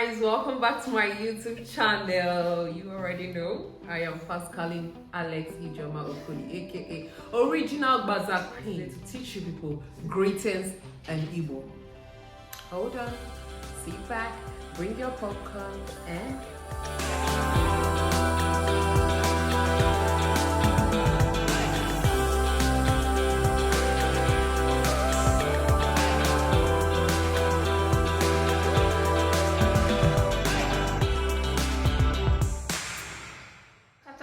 Guys, welcome back to my YouTube channel. You already know I am Pascaline Alex Ijeoma Okoli, aka Original Gbaza Queen, to teach you people greetings and Igbo. Hold on, sit back, bring your popcorn, and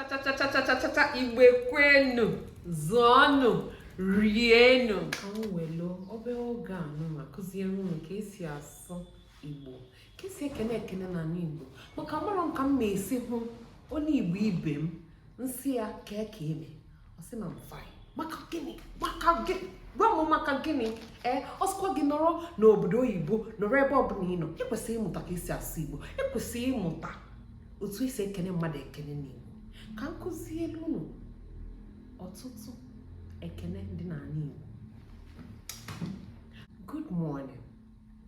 cha-cha-cha-cha-cha-cha, Igbo kwenu, zụọnụ, rienụ. Ka m welu obere oge anụ ma kụziere unu ka esi asụ Igbo, ka esi ekene ekene n'ala Igbo, maka amarọ m ka m ma-esi hụ onye Igbo ibe m, m sị ya kee ka ị me, ọ sị m I'm fine. Maka gịnị? Maka gịnị? Gwa m maka gịnị? Ee, ọ sịkwa gị nọrọ n'obodo oyibo, nọrọ ebe ọbụla ị nọ, ị kwesịrị ịmụta ka esi asụ Igbo, ị kwesịrị ịmụta otu esi ekene mmadụ ekene n'Igbo. Ka m kụzielu unu ọtụtụ ekene dị n'ala Igbo. Good morning.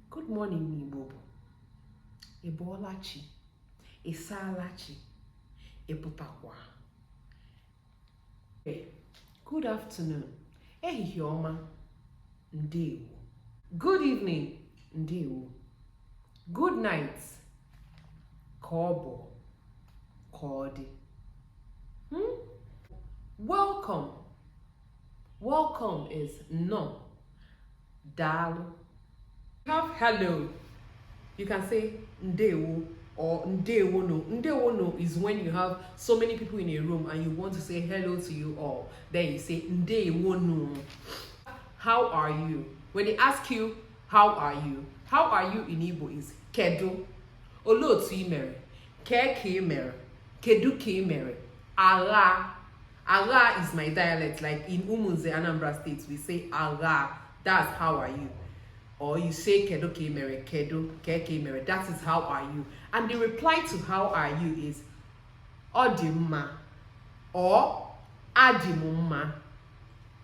Good morning n'Igbo bụ ị bọọla chi, ị saala chi, ị pụtakwa. Good afternoon, ehihie ọma, ndewo. Good evening, ndewo. Good night, ka ọ bụ, ka ọ dị. Welcome. Welcome is nnọọ, daalụ. Have hello. You can say ndewo or ndewono. Ndewono is when you have so many people in a room and you want to say hello to you all. Then you say ndewono. How are you? When they ask you, how are you? How are you in Igbo is kedu. Olee otu ị mere? Kee ka ị mere? Kedu ka ị mere? Agha. Agha is my dialect. Like in Umunze, Anambra State, we say agha. That's how are you. Or you say kedu ka ị mere, kedu, kee ka ị mere. That is how are you. And the reply to how are you is ọ dị mma or adị m mma.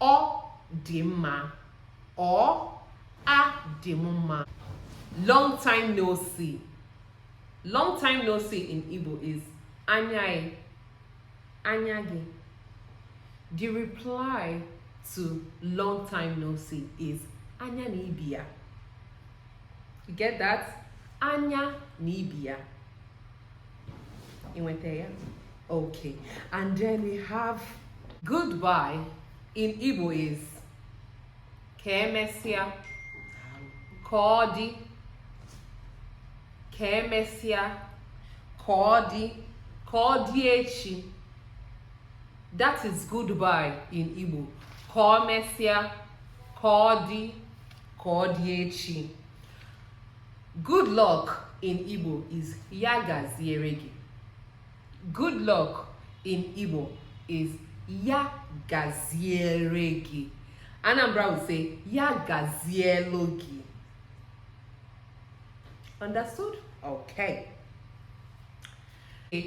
Ọ dị mma or adị m mma. Long time no see. Long time no see in Igbo is anya anya gị. The reply to long time no see is anya na ibi ya. You get that? Anya na ibi ya. Ị nweta ya? Okay. And then we have goodbye in Igbo is ka emesịa, ka ọ dị, ka emesịa, ka ọ dị, ka ọ dị echi. That is goodbye in Igbo. Ka ọ mesịa, ka ọ dị, ka ọ dị echi. Good luck in Igbo is ya gaziere gị. Good luck in Igbo is ya gaziere gị. Anambra will say ya gazielu gị. Understood? Okay.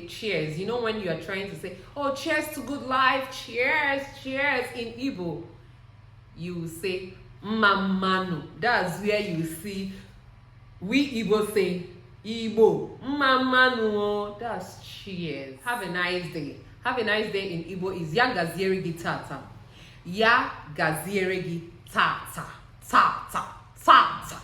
Cheers. You know when you are trying to say, oh, cheers to good life, cheers, cheers in Igbo, you will say mma mma nụ. That's where you see we Igbo say Igbo mma mma nụ. That's cheers. Have a nice day. Have a nice day in Igbo is ya gaziere gị tata. Ya gaziere gị tata. Tata. Tata.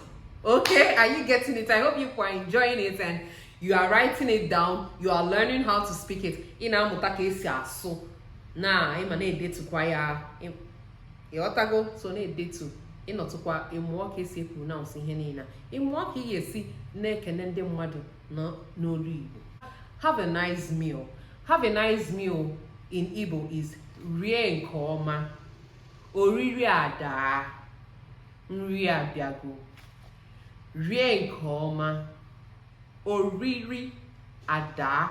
Okay, are you getting it? I hope you are enjoying it and you are writing it down. You are learning how to speak it. Ị na-amụta ka esi asụ na ịma na-edetukwa ya, ịghọtago? So na-edetu, ịnọtụkwa, ịmụọ ka esi pronounce ihe niile, ịmụọ ka ị ga-esi na-ekene ndị mmadụ n'olu Igbo. Have a nice meal. Have a nice meal in Igbo is rie nke ọma, oriri adaa, nri abịago. Rie nke ọma, oriri adaa,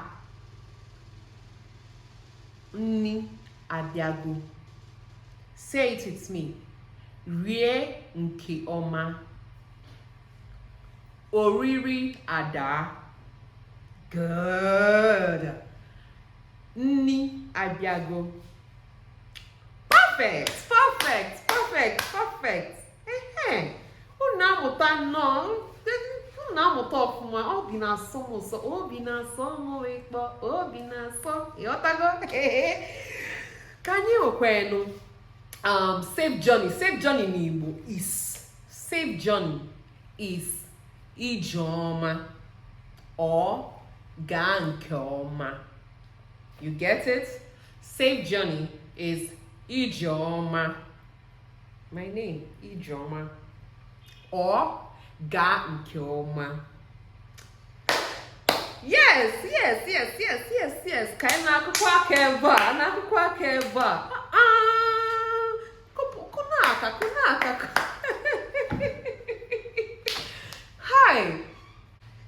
nri abịago. Say it with me. Rie nke ọma, oriri adaa. Good. Nri abịago. Perfect, perfect, perfect, perfect. Ehe. Unu amụta nnọọ, M na-amụta ọfụma. Obi na-asọ m ụsọ, obi na-asọ m ịkpọ, obi na-asọ. Ịghọtago? Ka anyị nwekwanụ safe journey. Safe journey n'Igbo is, safe journey is ije ọma or gaa nke ọma. You get it? Safe journey is ije ọma, my name, Ijeọma, or gaa nke ọma. Yes. Ka anyị na-akụkọ aka ebe a, na-akụkọ aka ebe a. Ah, kụnụ aka, kụnụ aka. Hi,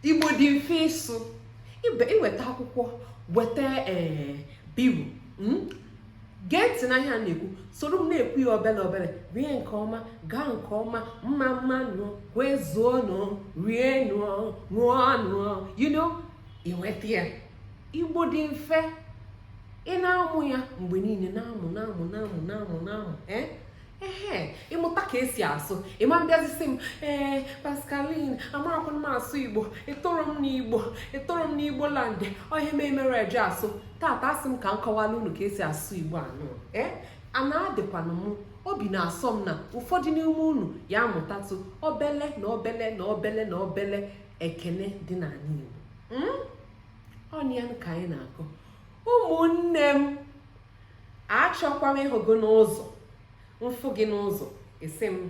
Igbo dị mfe ịsụ. Ibe iweta akwụkwọ, weta biro, Gee ntị na ihe a na-ekwu, soro m na-ekwu ya obere obere. Rie nke ọma, gaa nke ọma, mma mma nụ, kwezuonụ, rienụ, ṅụọnụ, inweta ya. Igbo dị mfe. Ị na-amụ ya mgbe niile, na-amụ, na-amụ, na-amụ, na-amụ, na-amụ, ehe, ịmụta ka esi asụ. Ịma mbịazisi m, ee, Pascaline, amarakwana m asụ Igbo, ịtụrụ m n'Igbo, ịtụrụ m n'Igbo land, ọhịa m emere eje asụ. Tata asị m ka m kọwala unu ka esi asụ Igbo anụ. Ee, ana adịkwanụ m, obi na-asọ m na ụfọdụ n'ime unu ya amụtatụ obele na obele na obele na obele ekene dị n'ala Igbo. Ọ ya ka anyị na-akọ. Ụmụnne m, achọkwa m ịhụ gị n'ụzọ, mfụ gị n'ụzọ, isi m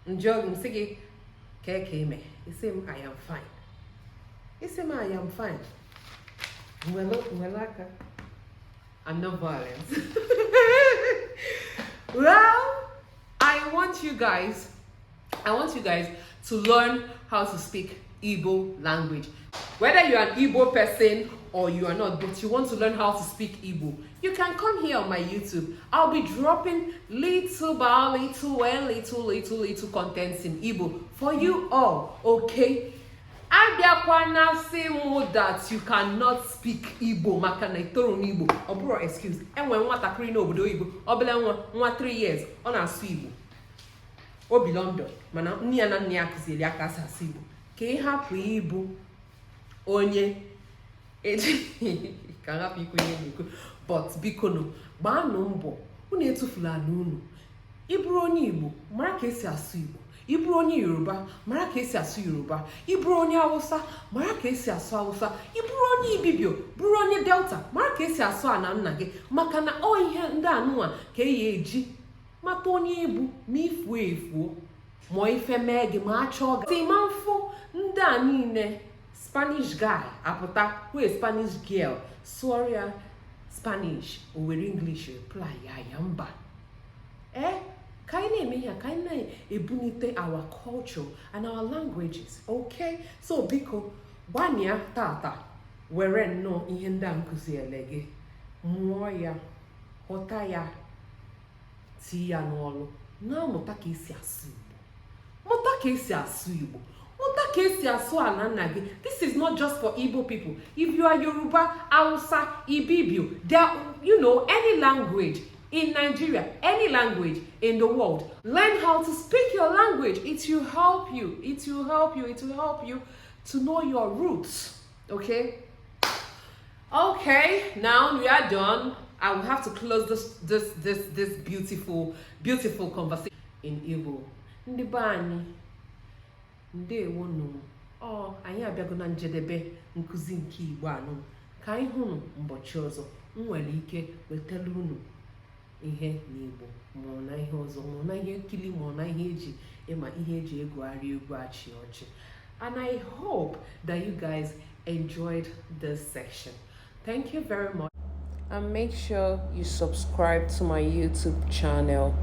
njọ m sị gị ka ka ime, isi m, "I am fine." Isi m, "I am fine." Nwere aka. I'm not violent. Well, I want you guys to learn how to speak Igbo language. Whether you're an Igbo person or you are not, but you want to learn how to speak Igbo, you can come here on my YouTube. I'll be dropping little by little and little, little, little contents in Igbo for you all, okay? Abịakwana sị mụ that you cannot speak Igbo maka na itoro n'Igbo. Ọ bụrụ excuse. Enwere nwatakịrị n'obodo oyibo, obele nwa, nwa 3 years, ọ na-asụ Igbo. O bi London, mana nne ya na nna ya kụziri ya ka asị asụ Igbo. Ka ị hapụ ịbụ onye eji ka hapụ ikwu ihe na-ekwu, but biko nụ, gbaanụ mbọ, unu etufula ala unu. Ịbụrụ onye Igbo, mara ka esi asụ Igbo. Ịbụrụ onye Yoruba, mara ka esi asụ Yoruba. Ịbụrụ onye Hausa, mara ka esi asụ Hausa. Ịbụrụ onye Ibibio, bụrụ onye Delta, mara ka esi asụ ana nna gị, maka na ọ ihe ndị anụnwa ka eyi eji mata onye ibu ma ifuo efuo, ma ife mee gị, ma achọọ gị ma mfụ ndị a niile. Spanish guy apụta wee Spanish girl sụọrọ ya Spanish, o were English reply ya. Ya mba, ee, ka anyị na-eme ihe a, ka anyị na-ebunite our culture and our languages, okay? So biko, gbanịa tata were nnọọ ihe ndị a nkụziele gị, mụọ ya, ghọta ya, tii ya n'ọlụ, na-amụta ka esi asụ Igbo, mụta ka esi asụ Igbo, mụta ka esi asụ ala nna gị. This is not just for Igbo people. If you are Yoruba, Hausa, Ibibio, there, any language in Nigeria, any language in the world, learn how to speak your language. It will help you, it will help you, it will help you to know your roots. Okay, now we are done. I will have to close this beautiful, beautiful conversation in Igbo. Ndị be anyị, ndewonu. Ọ anyị abịago na njedebe nkụzi nke Igbo anụ. Ka anyị hụnụ mbọchị ọzọ. M nwere ike wetara unu ihe n'Igbo, ma ọ na ihe ọzọ, ma ọ na ihe nkiri, ma ọ na ihe eji ịma ihe eji egwugharị egwu, achị ọchị. And I hope that you guys enjoyed this section. Thank you very much, and make sure you subscribe to my YouTube channel.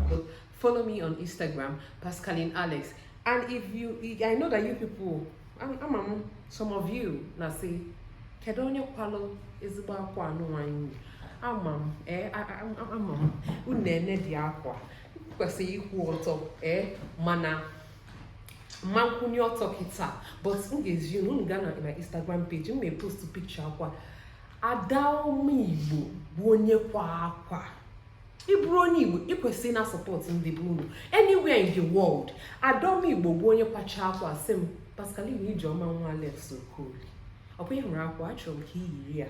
Follow me on Instagram, Pascaline Alex. And if you, I know that you people, I'm some of you na say, kedu onye kwalụ ezigbo akwa anụ anyị? Ama m, ee, ama m unu na-ene dị akwa kwesịrị ịkwụ ọtọ, ee, mana mma nkwụnye ọtọ kịta, but m ga-ezi unu. Unu gaa na Instagram page m, na-epost picture akwa. Adaoma Igbo bụ onye kwa akwa. Ị bụrụ onye Igbo, ị kwesịrị na support ndị bụ unu anywhere in the world. Adaoma Igbo bụ onye kwacha akwa, sị m. Pascaline Ijeọma nwa Alex Okoli, ọkwa ị hụrụ akwa achọrọ m ka ị yiri ya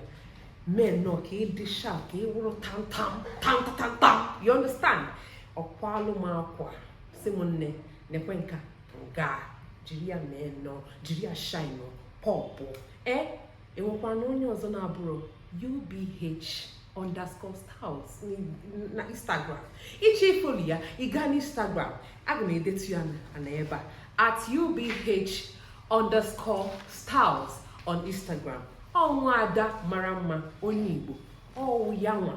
mee nnọọ ka ị dị sharp, ka ị wụrụ tam tam tam tam tam, you understand? Ọkwalụ m akwa si m nne nekwe nka nga jiri ya mee nnọọ, jiri ya shine pop. E enwekwa na onye ọzọ na-abụrụ UBH_styles na Instagram. Ịchọ ifollow ya, ị gaa n'Instagram, aga m edetu ya na ebe a, @UBH_styles on Instagram. Ọnwa ada mara mma, onye Igbo, ọwụ ya nwa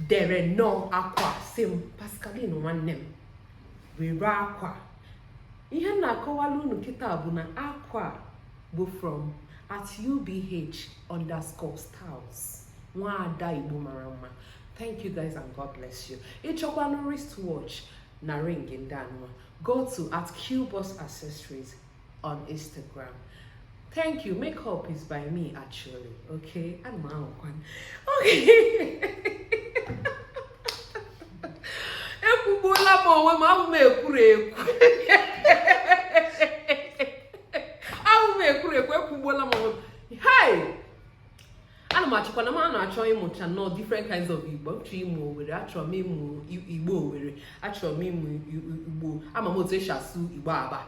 dere nnọọ akwa si m, Pascaline nwanne m, were akwa. Ihe m na-akọwala unu kịta bụ na akwa bụ from @UBH_styles, nwaada Igbo mara mma. Thank you guys and God bless you. Ịchọkwanụ wristwatch na ring ndị anụma, go to @QBoss Accessories on Instagram. Thank you. Makeup is by me, actually. Okay, ana m ahụkwa. Okay, ekwugbuola m onwe m. Ahụ m ekwuru ekwu, ahụ m ekwuru ekwu, ekwugbuola m onwe m. Hey, ana m achọkwa na m a na-achọ ịmụcha nnọọ different kinds of Igbo. Achọrọ ịmụ Owere, achọrọ m ịmụ Igbo Owere, achọrọ m ịmụ Igbo. Ama m otu esi asụ Igbo Aba.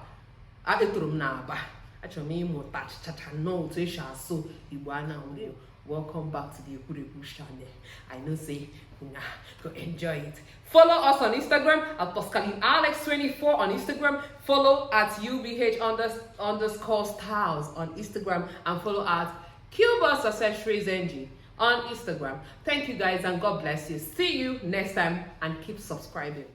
Etoro m na Aba. Achọrọ m ịmụta chacha nnọọ otu esi asụ Igbo Anambra. Welcome back to the Ekwurekwu channel. I know say una go enjoy it. Follow us on Instagram at Pascaline Alex 24 on Instagram. Follow at UBH_styles on Instagram and follow at Cubus Accessories NG on Instagram. Thank you guys and God bless you. See you next time and keep subscribing.